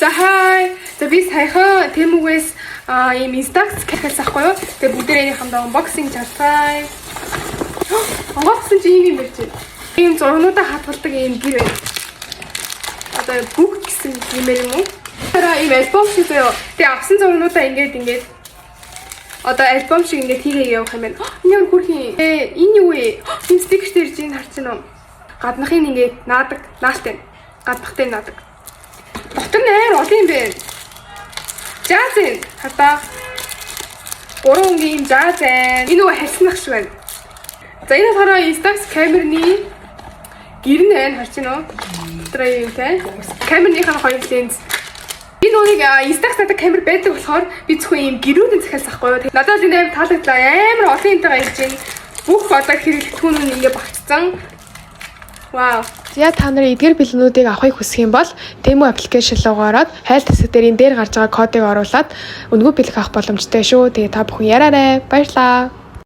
За, хай. За, би саяхан Temu-гээс ийм Instax захиалсан ахгүй юу? Тэгээ бүгдээрээ хамтдаа unboxing харцгаая. Онгойлгосон чи ийм юм барьж байна. Ийм зургнуудаа хадгалдаг ийм гэр байна. Одоо book гэсэн юмэр юм уу? Хараа, ийм альбом шиг заяа. Тэгээ авсан зургнуудаа ингээд одоо альбом шиг ингээд хийгээ явах юм байна. Энэ ямар хөөрхөн. Э, энэ юу вэ? Энэ стикер дээр чинь харж байна уу? Гаднахын ингээд наадаг, наалтай. Гаднахтай наадаг. Дотор нь амар олон юм байна. Жааз энэ. Хатаа. Гурван өнгийн юм жааз байна. Энэ нөгөө хальснах шиг байна. За, энэ болохоор Instax камерны гэр нь байна, харж байна уу? Дотор юм те. Камерныхаа хоёр ленз. Энэ нүг Instax надад камер байдаг болохоор би зөвхөн ийм гэрүүдэн захиалсан хгүй юу. Надад бол энэ амар таалагдлаа. Амар олон юмтайгаа ирж байна. Бүх одоо хэрэглэгдэхүүн нь ингээ багтцсан. Вау. За, та нарын эдгээр бэлгнүүдийг авахыг хүсэх юм бол Temu application руу ороод хайлт хэсэг дээр энэ дээр гарч байгаа кодыг оруулаад үнэгүй бэлэг авах боломжтой шүү. Тэгээ та бүхэн яраарай. Баярлалаа.